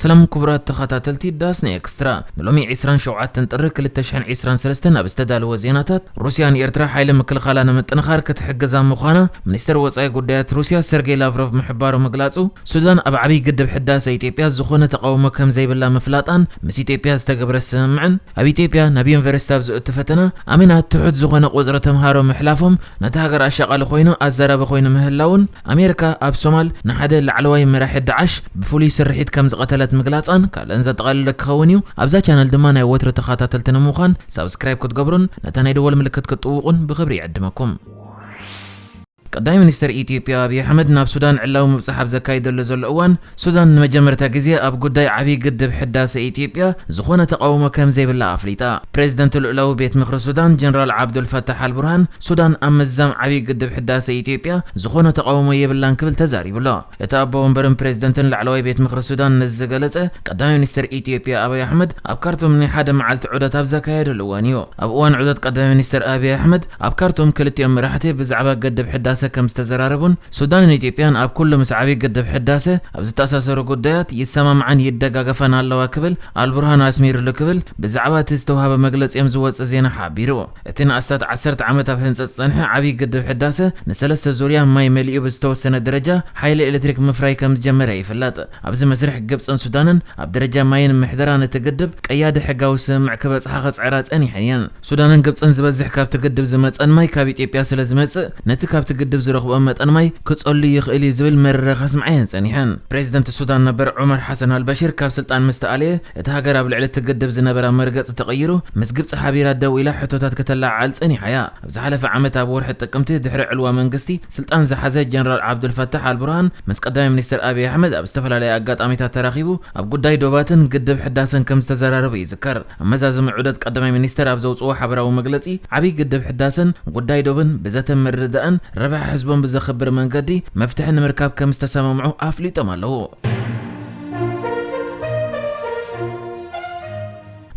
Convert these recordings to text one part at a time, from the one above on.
ሰላም ክቡራት ተኸታተልቲ ዳስና ኤክስትራ፣ ንሎሚ ዕስራን ሸውዓተን ጥሪ ክልተ ሽሕን ዕስራን ሰለስተን ኣብ ዝተዳለወ ዜናታት፣ ሩስያ ንኤርትራ ሓይሊ ምክልኻላ ንምጥንኻር ክትሕግዛ ምዃና ሚኒስተር ወጻኢ ጉዳያት ሩስያ ሰርጌይ ላቭሮቭ ምሕባሩ ምግላጹ፣ ሱዳን ኣብ ዓብዪ ግድብ ሕዳሰ ኢትዮጵያ ዝኾነ ተቓውሞ ከም ዘይብላ ምፍላጣን ምስ ኢትዮጵያ ዝተገብረ ስምምዕን፣ ኣብ ኢትዮጵያ ናብ ዩኒቨርሲቲ ኣብ ዝእቱ ፈተና ኣሚናት ትሑት ዝኾነ ቁጽሪ ተምሃሮ ምሕላፎም ነቲ ሃገር ኣሻቓሊ ኮይኑ ኣዘራቢ ኮይኑ ምህላውን፣ ኣሜሪካ ኣብ ሶማል ንሓደ ላዕለዋይ መራሒ ዳዕሽ ብፍሉይ ስርሒት ከም ዝቐተለት ምግላጻን ካልእን ዘጠቓለለ ክኸውን እዩ። ኣብዛ ቻነል ድማ ናይ ወትሪ ተኸታተልቲ ንምዃን ሳብስክራይብ ክትገብሩን ነታ ናይ ደወል ምልክት ክትጥውቑን ብኽብሪ ይዕድመኩም። ቀዳማይ ሚኒስተር ኢትዮጵያ ኣብይ ኣሕመድ ናብ ሱዳን ዕላዊ ምብጻሕ ኣብ ዘካይደሉ ዘሎ እዋን፣ ሱዳን ንመጀመርታ ግዜ ኣብ ጉዳይ ዓብዪ ግድብ ሕዳሰ ኢትዮጵያ ዝኾነ ተቓውሞ ከም ዘይብላ ኣፍሊጣ። ፕሬዚደንት ልኡላዊ ቤት ምኽሪ ሱዳን ጀነራል ዓብዱል ፈታሕ ኣልቡርሃን፣ ሱዳን ኣብ ምዝዛም ዓብዪ ግድብ ሕዳሰ ኢትዮጵያ ዝኾነ ተቓውሞ የብላን ክብል ተዛሪቡ ኣሎ። እቲ ኣቦ ወንበርን ፕሬዚደንትን ላዕለዋይ ቤት ምኽሪ ሱዳን ነዚ ዝገለጸ፣ ቀዳማይ ሚኒስተር ኢትዮጵያ ኣብይ ኣሕመድ ኣብ ካርቱም ናይ ሓደ መዓልቲ ዑደት ኣብ ዘካየደሉ እዋን እዩ። ኣብ እዋን ዑደት ቀዳማይ ሚኒስተር ኣብይ ኣሕመድ ኣብ ካርቱም ክልቲኦም መራሕቲ ብዛዕባ ግድብ ሕዳሰ ከም ዝተዘራረቡን ሱዳንን ኢትዮጵያን ኣብ ኩሉ ምስ ዓብዪ ግድብ ሕዳሰ ኣብ ዝተኣሳሰሩ ጉዳያት ይሰማምዓን ይደጋገፋን ኣለዋ ክብል ኣልቡርሃን ኣስሚሩሉ ክብል ብዛዕባ እቲ ዝተዋህበ መግለጺኦም ዝወጽእ ዜና ሓቢሩ። እቲ ንኣስታት ዓሰርተ ዓመት ኣብ ህንጸት ዝጸንሐ ዓብዪ ግድብ ሕዳሰ ንሰለስተ ዙርያ ማይ መሊኡ ብዝተወሰነ ደረጃ ሓይሊ ኤሌክትሪክ ምፍራይ ከም ዝጀመረ ይፍለጥ። ኣብዚ መስርሕ ግብጽን ሱዳንን ኣብ ደረጃ ማይን ምሕደራን እቲ ግድብ ቀያዲ ሕጋዊ ስምምዕ ክበጽሓ ክጽዕራ ጸኒሐን እየን። ሱዳንን ግብጽን ዝበዝሕ ካብቲ ግድብ ዝመጸን ማይ ካብ ኢትዮጵያ ስለ ዝመጽእ፣ ነቲ ካብቲ ግድብ ዝረኽብኦ መጠን ማይ ክጸሉ ይኽእል እዩ ዝብል መረረ ከስምዓ እየን ጸኒሐን። ፕሬዚደንት ሱዳን ነበር ዑመር ሓሰን ኣልበሽር ካብ ስልጣን ምስ ተኣለየ፣ እታ ሃገር ኣብ ልዕሊ እቲ ግድብ ዝነበራ መርገጺ ተቐይሩ፣ ምስ ግብጺ ሓቢራ ደው ኢላ ሕቶታት ከተለዓዕል ጸኒሓ እያ። ኣብ ዝሓለፈ ዓመት ኣብ ወርሒ ጥቅምቲ ድሕሪ ዕልዋ መንግስቲ ስልጣን ዝሓዘ ጀነራል ዓብዱልፈታሕ ኣልቡርሃን ምስ ቀዳማይ ሚኒስትር ኣብይ ኣሕመድ ኣብ ዝተፈላለዩ ኣጋጣሚታት ተራኺቡ ኣብ ጉዳይ ዶባትን ግድብ ሕዳሰን ከም ዝተዘራረቡ ይዝከር። ኣብ መዛዘሚ ዑደት ቀዳማይ ሚኒስትር ኣብ ዘውፅዎ ሓበራዊ መግለፂ ዓብይ ግድብ ሕዳሰን ጉዳይ ዶብን ብዘተ ምርድዳእን ረብሓ ህዝቦም ብዘኽብር መንገዲ መፍትሒ ንምርካብ ከም ዝተሰማምዑ ኣፍሊጦም ኣለዉ።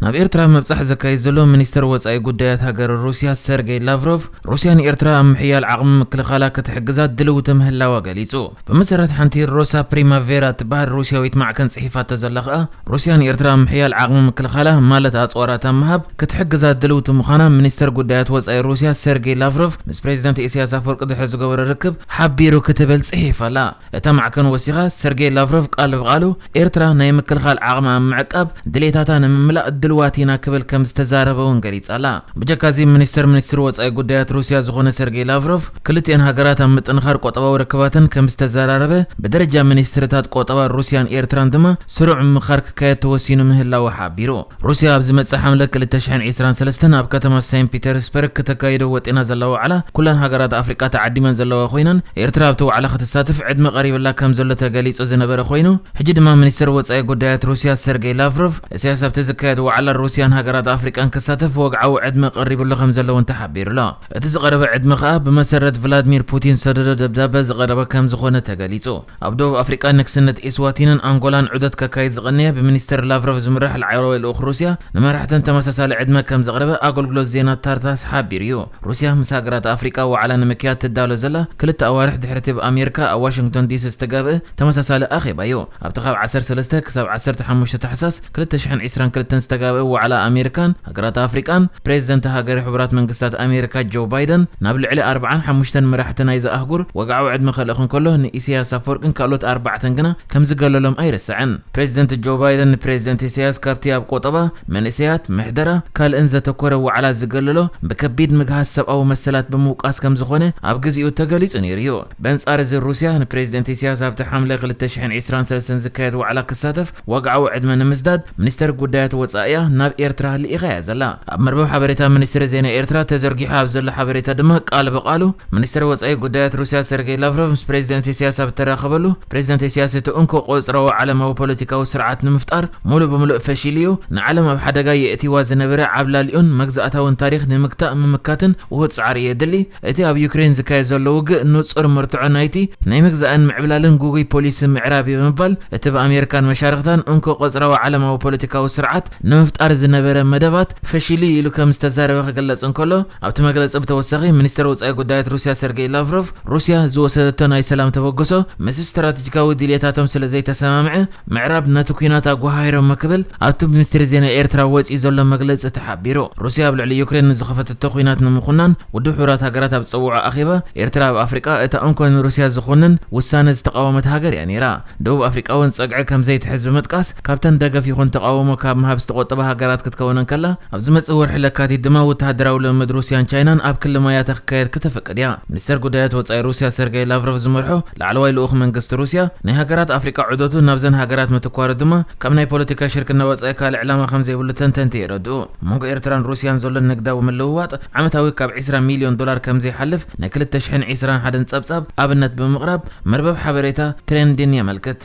ናብ ኤርትራ ምብጻሕ ዘካይድ ዘሎ ሚኒስተር ወጻኢ ጉዳያት ሃገር ሩስያ ሰርጌይ ላቭሮቭ፣ ሩስያ ንኤርትራ ኣብ ምሕያል ዓቕሚ ምክልኻላ ክትሕግዛ ድልውቲ ምህላዋ ገሊጹ። ብመሰረት ሓንቲ ሮሳ ፕሪማቬራ እትበሃል ሩስያዊት ማዕከን ጽሒፋቶ ዘላ ከኣ፣ ሩስያ ንኤርትራ ኣብ ምሕያል ዓቕሚ ምክልኻላ፣ ማለት ኣጽዋራት ኣብ ምሃብ፣ ክትሕግዛ ድልውቲ ምዃና ሚኒስተር ጉዳያት ወጻኢ ሩስያ ሰርጌይ ላቭሮቭ ምስ ፕሬዚደንት ኢሳያስ ኣፈወርቂ ድሕሪ ዝገበሮ ርክብ ሓቢሩ ክትብል ጽሒፋ ኣላ። እታ ማዕከን ወሲኻ፣ ሰርጌይ ላቭሮቭ ቃል ብቓሉ፣ ኤርትራ ናይ ምክልኻል ዓቕማ ኣብ ምዕቃብ ድሌታታ ንምምላእ ድልዋት ኢና ክብል ከም ዝተዛረበ እውን ገሊጻ ኣላ። ብጀካዚ፣ ሚኒስተር ሚኒስትሪ ወጻኢ ጉዳያት ሩስያ ዝኾነ ሰርጌይ ላቭሮቭ፣ ክልቲኤን ሃገራት ኣብ ምጥንኻር ቆጠባዊ ርክባተን ከም ዝተዘራረበ፣ ብደረጃ ሚኒስትርታት ቆጠባ ሩስያን ኤርትራን ድማ ስሩዕ ምምኻር ክካየድ ተወሲኑ ምህላዉ ሓቢሩ። ሩስያ ኣብ ዝመጽእ ሓምለ ክልተ ሽሕን ዕስራን ሰለስተን ኣብ ከተማ ሴንት ፒተርስበርግ ክተካይዶ ወጢና ዘላ ዋዕላ፣ ኩለን ሃገራት ኣፍሪቃ ተዓዲመን ዘለዋ ኮይነን፣ ኤርትራ ኣብቲ ዋዕላ ክትሳተፍ ዕድመ ቀሪብላ ከም ዘሎ ተገሊጹ ዝነበረ ኮይኑ፣ ሕጂ ድማ ሚኒስተር ወጻኢ ጉዳያት ሩስያ ሰርጌይ ላቭሮቭ፣ ኢሳያስ ኣብቲ ዝካየድ ዋዕላ ሩስያን ሃገራት ኣፍሪቃን ክሳተፍ ወግዓዊ ዕድመ ቀሪብሉ ከም ዘሎ እውን ተሓቢሩ ኣሎ። እቲ ዝቐረበ ዕድመ ከኣ ብመሰረት ቭላድሚር ፑቲን ዝሰደዶ ደብዳበ ዝቐረበ ከም ዝኾነ ተገሊጹ። ኣብ ደቡብ ኣፍሪቃ ንግስነት ኢስዋቲንን ኣንጎላን ዑደት ከካይድ ዝቐነየ ብሚኒስተር ላቭሮቭ ዝምራሕ ላዕለዋይ ልኡኽ ሩስያ፣ ንመራሕተን ተመሳሳሊ ዕድመ ከም ዘቕረበ ኣገልግሎት ዜና ታርታስ ሓቢሩ እዩ። ሩስያ ምስ ሃገራት ኣፍሪቃ ዋዕላ ንምክያድ ትዳሎ ዘላ፣ ክልተ ኣዋርሕ ድሕሪ እቲ ብኣሜሪካ ኣብ ዋሽንግቶን ዲሲ ዝተጋብአ ተመሳሳሊ ኣኼባ እዩ። ኣብቲ ካብ ዓሰርተ ሰለስተ ክሳብ ዓሰርተ ሓሙሽተ ታሕሳስ ክልተ ሽሕን ዕስራን ክልተን ዝተጋብአ ዋዕላ ኣሜሪካን ሃገራት ኣፍሪቃን፣ ፕሬዚደንት ሃገረ ሕቡራት መንግስታት ኣሜሪካ ጆ ባይደን ናብ ልዕሊ ኣርብዓን ሓሙሽተን መራሕቲ ናይዚ ኣህጉር ወግዓዊ ዕድመ ከልእኽ እንከሎ፣ ንኢሳያስ ኣፈወርቅን ካልኦት ኣርባዕተን ግና ከም ዝገለሎም ኣይርሳዕን። ፕሬዚደንት ጆ ባይደን ንፕሬዚደንት ኢሳያስ ካብቲ ኣብ ቆጠባ፣ መንእሰያት፣ ምሕደራ፣ ካልእን ዘተኮረ ዋዕላ ዝገለሎ ብከቢድ ምግሃስ ሰብኣዊ መሰላት ብምውቃስ ከም ዝኾነ ኣብ ግዜኡ ተገሊጹ ነይሩ እዩ። በንጻር እዚ ሩስያ ንፕሬዚደንት ኢሳያስ ኣብቲ ሓምለ ክልተ ሽሕን ዕስራን ሰለስተን ዝካየድ ዋዕላ ክሳተፍ ወግዓዊ ዕድመ ንምስዳድ ሚኒስተር ጉዳያት ወጻኢያ ናብ ኤርትራ ልኢኻያ ዘላ። ኣብ መርበብ ሓበሬታ ሚኒስትሪ ዜና ኤርትራ ተዘርጊሑ ኣብ ዘሎ ሓበሬታ ድማ ቃል ብቓሉ ሚኒስተር ወጻኢ ጉዳያት ሩስያ ሰርጌይ ላቭሮቭ ምስ ፕሬዚደንት ኢሳያስ ኣብ እተራኸበሉ፣ ፕሬዚደንት ኢሳያስ እቲ እንኮ ቆጽራዊ ዓለማዊ ፖለቲካዊ ስርዓት ንምፍጣር ሙሉእ ብምሉእ ፈሺሉ እዩ። ንዓለም ኣብ ሓደጋ የእትይዋ ዝነበረ ዓብላሊኡን መግዛእታውን ታሪኽ ንምግታእ ምምካትን ውሁድ ጻዕሪ የድሊ። እቲ ኣብ ዩክሬን ዝካየድ ዘሎ ውግእ ንጹር መርትዖ ናይቲ ናይ ምግዛእን ምዕብላልን ግጉይ ፖሊሲ ምዕራብ እዩ ብምባል፣ እቲ ብኣሜሪካን መሻርኽታን እንኮ ቆጽራዊ ዓለማዊ ፖለቲካዊ ስርዓት ን ምፍጣር ዝነበረ መደባት ፈሺሉ ኢሉ ከም ዝተዛረበ ክግለጽ እንከሎ፣ ኣብቲ መግለጺ ብተወሳኺ ሚኒስተር ወጻኢ ጉዳያት ሩስያ ሰርጌይ ላቭሮቭ፣ ሩስያ ዝወሰደቶ ናይ ሰላም ተበግሶ ምስ ስትራተጂካዊ ድልየታቶም ስለ ዘይተሰማምዐ፣ ምዕራብ ነቲ ኲናት ኣጓሃሂሮሞ ክብል ኣብቲ ሚኒስትሪ ዜና ኤርትራ ወጺኡ ዘሎ መግለጺ ተሓቢሩ። ሩስያ ኣብ ልዕሊ ዩክሬን ንዝኸፈተቶ ኲናት ንምኹናን ውድብ ሕቡራት ሃገራት ኣብ ዝጸውዖ ኣኼባ፣ ኤርትራ ኣብ ኣፍሪቃ እታ እንኮ ንሩስያ ዝኾንን ውሳነ ዝተቓወመት ሃገር እያ ነይራ። ደቡብ ኣፍሪቃ እውን ጸግዒ ከም ዘይትሕዝ ብምጥቃስ፣ ካብተን ደገፍ ይኹን ተቓውሞ ካብ ምሃብ ዝተቖጠባ ሃገራት ክትከውን እንከላ፣ ኣብ ዝመጽእ ወርሒ ለካቲት ድማ ወተሃደራዊ ልምምድ ሩስያን ቻይናን ኣብ ክሊ ማያታ ክካየድ ከተፈቅድ እያ። ሚኒስተር ጉዳያት ወጻኢ ሩስያ ሰርጌይ ላቭሮቭ ዝመርሖ ላዕለዋይ ልኡኽ መንግስቲ ሩስያ፣ ናይ ሃገራት ኣፍሪቃ ዑደቱ ናብዘን ሃገራት ምትኳሩ ድማ፣ ካብ ናይ ፖለቲካ ሽርክና ወጻኢ ካልእ ዕላማ ከም ዘይብሉ ተንተንቲ የረድኡ። ኣብ መንጎ ኤርትራን ሩስያን ዘሎ ንግዳዊ ምልውዋጥ ዓመታዊ ካብ ዕስራ ሚልዮን ዶላር ከም ዘይሓልፍ ናይ ክልተ ሽሕን ዕስራን ሓደን ጸብጻብ ኣብነት ብምቕራብ፣ መርበብ ሓበሬታ ትሬንድን የመልክት።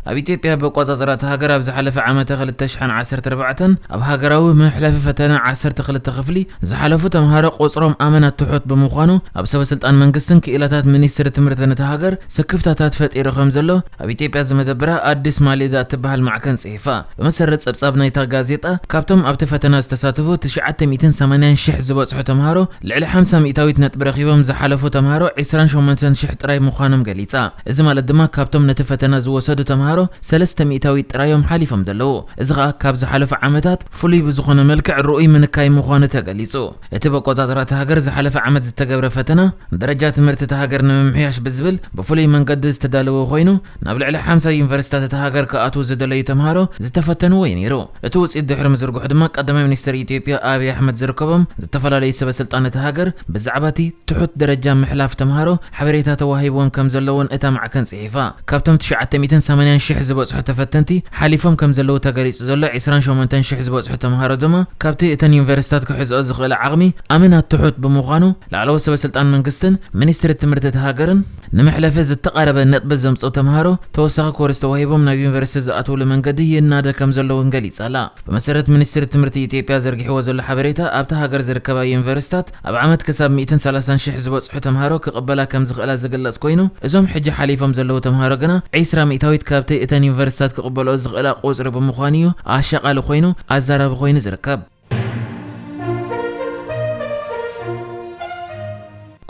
ኣብ ኢትዮጵያ፣ ብኣቆጻጽራ እታ ሃገር፣ ኣብ ዝሓለፈ ዓመተ ክልተ ሽሕን ዓሰርተ ኣርባዕተን ኣብ ሃገራዊ መሕለፊ ፈተነ ዓሰርተ ክልተ ክፍሊ ዝሓለፉ ተምሃሮ ቁጽሮም ኣመና ትሑት ብምዃኑ፣ ኣብ ሰበ ስልጣን መንግስትን ክኢላታት ሚኒስትሪ ትምህርትን እታ ሃገር ስክፍታታት ፈጢሩ ከም ዘሎ ኣብ ኢትዮጵያ ዝመደበራ ኣዲስ ማሌዳ እትበሃል ማዕከን ጽሒፋ። ብመሰረት ጸብጻብ ናይታ ጋዜጣ፣ ካብቶም ኣብቲ ፈተና ዝተሳተፉ ትሽዓተ ሚእትን ሰማንያን ሽሕ ዝበጽሑ ተምሃሮ፣ ልዕሊ ሓምሳ ሚእታዊት ነጥቢ ረኺቦም ዝሓለፉ ተምሃሮ ዕስራን ሸሞንተን ሽሕ ጥራይ ምዃኖም ገሊጻ። እዚ ማለት ድማ፣ ካብቶም ነቲ ፈተና ዝወሰዱ ተምሃሮ፣ ሰለስተ ሚእታዊት ጥራዮም ሓሊፎም ዘለዉ። እዚ ኸኣ ካብ ዝሓለፉ ዓመታት ፍሉይ ብዝኾነ መልክዕ ርኡይ ምንካይ ምዃኑ ተገሊጹ። እቲ ብኣቆጻጽራ እታ ሃገር ዝሓለፈ ዓመት ዝተገብረ ፈተና፣ ደረጃ ትምህርቲ እታ ሃገር ንምምሕያሽ ብዝብል ብፍሉይ መንገዲ ዝተዳለወ ኮይኑ፣ ናብ ልዕሊ ሓምሳ ዩኒቨርሲታት እታ ሃገር ክኣትዉ ዝደለዩ ተምሃሮ ዝተፈተንዎ እዩ ነይሩ። እቲ ውጽኢት ድሕሪ ምዝርግሑ ድማ፣ ቀዳማይ ሚኒስትር ኢትዮጵያ ኣብይ ኣሕመድ ዝርከቦም ዝተፈላለዩ ሰበ ስልጣን እታ ሃገር ብዛዕባ እቲ ትሑት ደረጃ ምሕላፍ ተምሃሮ ሓበሬታ ተዋሂብዎም ከም ዘለውን እታ ማዕከን ጽሒፋ። ካብቶም ትሽዓተ ሚእትን ሰማንያን ሽሕ ዝበጽሑ ተፈተንቲ ሓሊፎም ከም ዘለዉ ተገሊጹ ዘሎ ዕስራን ሸሞንተን ሽሕ ዝበጽሑ ተምሃሮ ድማ፣ ካብቲ እተን ዩኒቨርሲታት ክሕዝኦ ዝኽእላ ዓቕሚ ኣመና ትሑት ብምዃኑ፣ ላዕለዎት ሰበ ስልጣን መንግስትን ሚኒስትሪ ትምህርቲ እታ ሃገርን፣ ንመሕለፊ ዝተቓረበ ነጥቢ ዘምጽኡ ተምሃሮ ተወሳኺ ኮርስ ተዋሂቦም ናብ ዩኒቨርሲቲ ዝኣትውሉ መንገዲ ይናደ ከም ዘለውን ገሊጻ ኣላ። ብመሰረት ሚኒስትሪ ትምህርቲ ኢትዮጵያ ዘርጊሕዎ ዘሎ ሓበሬታ፣ ኣብታ ሃገር ዝርከባ ዩኒቨርሲታት ኣብ ዓመት ክሳብ ሚእትን ሰላሳን ሽሕ ዝበጽሑ ተምሃሮ ክቕበላ ከም ዝኽእላ ዝግለጽ ኮይኑ፣ እዞም ሕጂ ሓሊፎም ዘለዉ ተምሃሮ ግና ዕስራ ሚእታዊት ካብቲ እተን ዩኒቨርሲታት ክቕበልኦ ዝኽእላ ቁጽሪ ብምዃኑ እዩ ኣሻቓሊ ኮይኑ፣ ኣዛራቢ ኮይኑ ዝርከብ።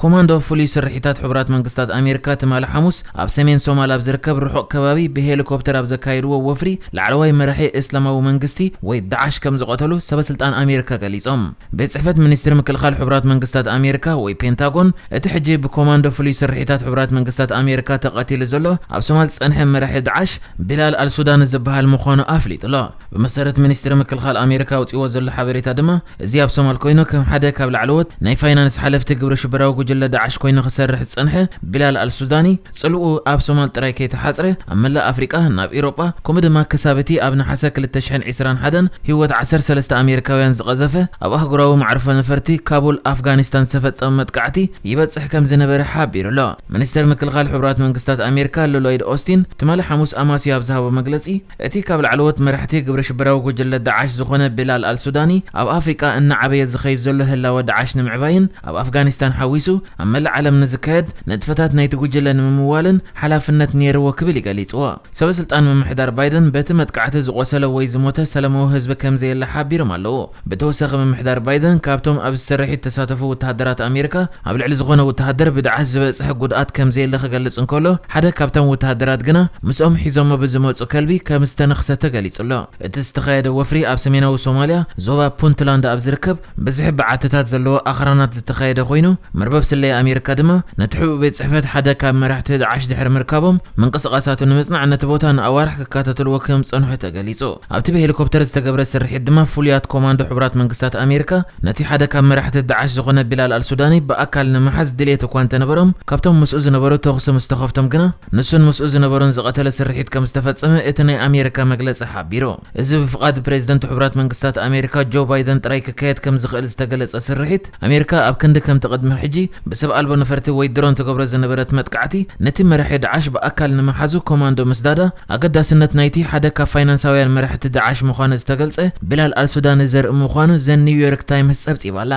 ኮማንዶ ፍሉይ ስርሒታት ሕቡራት መንግስታት ኣሜሪካ ትማሊ ሓሙስ ኣብ ሰሜን ሶማል ኣብ ዝርከብ ርሑቕ ከባቢ ብሄሊኮፕተር ኣብ ዘካየድዎ ወፍሪ፣ ላዕለዋይ መራሒ እስላማዊ መንግስቲ ወይ ዳዓሽ ከም ዝቐተሉ ሰበ ስልጣን ኣሜሪካ ገሊጾም። ቤት ጽሕፈት ሚኒስትሪ ምክልኻል ሕቡራት መንግስታት ኣሜሪካ ወይ ፔንታጎን፣ እቲ ሕጂ ብኮማንዶ ፍሉይ ስርሒታት ሕቡራት መንግስታት ኣሜሪካ ተቐቲሉ ዘሎ ኣብ ሶማል ዝጸንሐ መራሒ ዳዓሽ ቢላል ኣልሱዳኒ ዝበሃል ምዃኑ ኣፍሊጡ ኣሎ። ብመሰረት ሚኒስትሪ ምክልኻል ኣሜሪካ ኣውጺእዎ ዘሎ ሓበሬታ ድማ፣ እዚ ኣብ ሶማል ኮይኑ ከም ሓደ ካብ ላዕለዎት ናይ ፋይናንስ ሓለፍቲ ግብረ ሽበራዊ ጉጅለ ዳዓሽ ኮይኑ ክሰርሕ ዝጸንሐ ቢላል ኣልሱዳኒ፣ ጽልኡ ኣብ ሶማል ጥራይ ከይተሓጽረ፣ ኣብ መላእ ኣፍሪቃ፣ ናብ ኤውሮጳ፣ ከምኡ ድማ ክሳብ እቲ ኣብ ነሓሰ ክልተ ሽሕን ዕስራን ሓደን ህይወት ዓሰርተ ሰለስተ ኣሜሪካውያን ዝቐዘፈ፣ ኣብ ኣህጉራዊ መዕርፎ ነፈርቲ ካቡል ኣፍጋኒስታን ዝተፈጸመ መጥቃዕቲ ይበጽሕ ከም ዝነበረ ሓቢሩ ኣሎ። ሚኒስተር ምክልኻል ሕቡራት መንግስታት ኣሜሪካ ሎሎይድ ኦስቲን ትማሊ ሓሙስ ኣማስዩ ኣብ ዝሃቦ መግለጺ፣ እቲ ካብ ላዕለዎት መራሕቲ ግብረ ሽበራዊ ጉጅለ ዳዓሽ ዝኾነ ቢላል ኣልሱዳኒ፣ ኣብ ኣፍሪቃ እናዓበየ ዝኸይድ ዘሎ ህላወ ዳዓሽ ንምዕባይን ኣብ ኣፍጋኒስታን ሓዊሱ ኣብ መላእ ዓለም ንዝካየድ ንጥፈታት ናይቲ ጉጅለ ንምምዋልን ሓላፍነት ነይርዎ ክብል እዩ ገሊጽዎ። ሰበ ስልጣን ምምሕዳር ባይደን፣ በቲ መጥቃዕቲ ዝቖሰለ ወይ ዝሞተ ሰላማዊ ህዝቢ ከም ዘየለ ሓቢሮም ኣለዉ። ብተወሳኺ፣ ምምሕዳር ባይደን ካብቶም ኣብዚ ስርሒት ተሳተፉ ወተሃደራት ኣሜሪካ ኣብ ልዕሊ ዝኾነ ወተሃደር ብዳዓሽ ዝበጽሐ ጉድኣት ከም ዘየለ ክገልጽ እንከሎ፣ ሓደ ካብቶም ወተሃደራት ግና ምስኦም ሒዞሞ ብዝመጹ ከልቢ ከም ዝተነኽሰ ተገሊጹ ኣሎ። እቲ ዝተኻየደ ወፍሪ ኣብ ሰሜናዊ ሶማልያ፣ ዞባ ፑንትላንድ ኣብ ዝርከብ ብዝሒ በዓትታት ዘለዎ ኣኽራናት ዝተኻየደ ኮይኑ፣ መርበብ ስለያ ኣሜሪካ ድማ ነቲ ሕቡእ ቤት ጽሕፈት ሓደ ካብ መራሕቲ ዳዓሽ ድሕሪ ምርካቦም፣ ምንቅስቓሳቱ ንምጽናዕ ነቲ ቦታ ንኣዋርሕ ክከታተልዎ ከም ዝጸንሑ ተገሊጹ። ኣብቲ ብሄሊኮፕተር ዝተገብረ ስርሒት ድማ ፍሉያት ኮማንዶ ሕቡራት መንግስታት ኣሜሪካ ነቲ ሓደ ካብ መራሕቲ ዳዓሽ ዝኾነ ቢላል ኣልሱዳኒ ብኣካል ንምሓዝ ድልየት እኳ እንተነበሮም፣ ካብቶም ምስኡ ዝነበሩ ተኹሲ ምስ ተኸፍቶም ግና ንሱን ምስኡ ዝነበሩን ዝቐተለ ስርሒት ከም ዝተፈጸመ እቲ ናይ ኣሜሪካ መግለጺ ሓቢሩ። እዚ ብፍቓድ ፕሬዝደንት ሕቡራት መንግስታት ኣሜሪካ ጆ ባይደን ጥራይ ክካየድ ከም ዝኽእል ዝተገለጸ ስርሒት፣ ኣሜሪካ ኣብ ክንዲ ከምቲ ቅድሚ ሕጂ ብሰብ ኣልቦ ነፈርቲ ወይ ድሮን ትገብሮ ዝነበረት መጥቃዕቲ፣ ነቲ መራሒ ዳዓሽ ብኣካል ንምሓዙ ኮማንዶ ምስዳዳ፣ ኣገዳስነት ናይቲ ሓደ ካብ ፋይናንሳውያን መራሕቲ ዳዓሽ ምዃኑ ዝተገልጸ ቢላል ኣልሱዳኒ ዘርኢ ምዃኑ ዘ ኒውዮርክ ታይምስ ጸብጺባ ኣላ።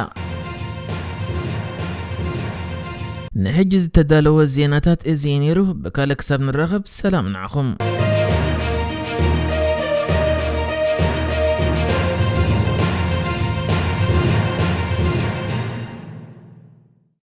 ንሕጂ ዝተዳለወ ዜናታት እዚ እዩ ነይሩ። ብካልእ ክሳብ ንራኸብ፣ ሰላም ንዓኹም።